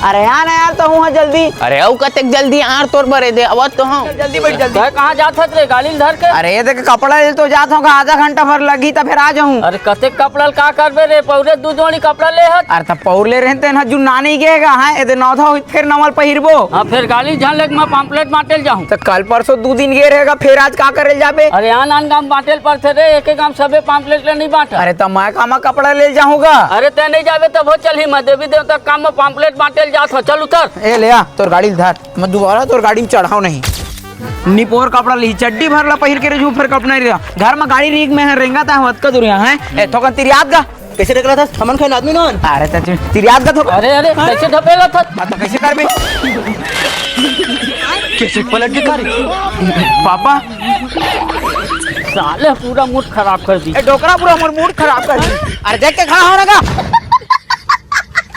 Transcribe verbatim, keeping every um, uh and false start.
अरे आ ना यार, तो हूँ जल्दी। अरे अउ कतेक जल्दी आर तोर बरे दे, अवत तो हूँ। जल्दी बैठ, जल्दी। तैं कहाँ जात हस रे, गाड़ी ल धर के? अरे ये देख, कपड़ा ले तो जात हूँ, आधा घंटा भर लगही त फेर आ जाहूँ। अरे कतेक कपड़ा ल का करबे रे, पौरे दू जोड़ी कपड़ा ले हस। अरे त पौर ले रहेन तेन ह जुन्ना नइ गे गा, हाँ, एदे नौधा होही फेर नवा ल पहिरबो। हाँ, फेर गाड़ी झन लेके मैं पाम्पलेट बांटे ल जाहूँ। त कल परसों दू दिन गे रहे गा, फेर आज का करे ल जाबे? अरे आन आन गांव बांटे ल परथे रे, एके गांव सबे पाम्पलेट ल नइ बांटा। अरे त मैं कामा कपड़ा ले ल जाहूँ गा? अरे तैं नइ जाबे तभो चलही, मैं देवी देवता काम म पाम्पलेट बांटे ल जात हूँ, चल उतर। ए ले आ, तोर गाड़ी ल धर, मैं दुबारा तोर गाड़ी म चढ़ाव नहीं। निपोर कपड़ा लिही, चड्डी भर ला पहिर के रजू, फेर कपड़ा नहीं रहा। घर म गाड़ी रीक में है, रेंगा ता हूँ, अतका दूर यहाँ है। ए, थोकन तिरियात गा। कैसे ढकेलत हस? हमन खैन आदमी नोन। अरे, त तू तिरियात गा थोकन। अरे, अरे, कैसे ढकेलत हस? हाँ, तो कैसे करबे? कैसे पलट के कर? पापा। साले पूरा मूड खराब कर दी। ए, डोकरा पूरा हमर मूड खराब कर दी। अरे, देख के खड़ा हो ना गा।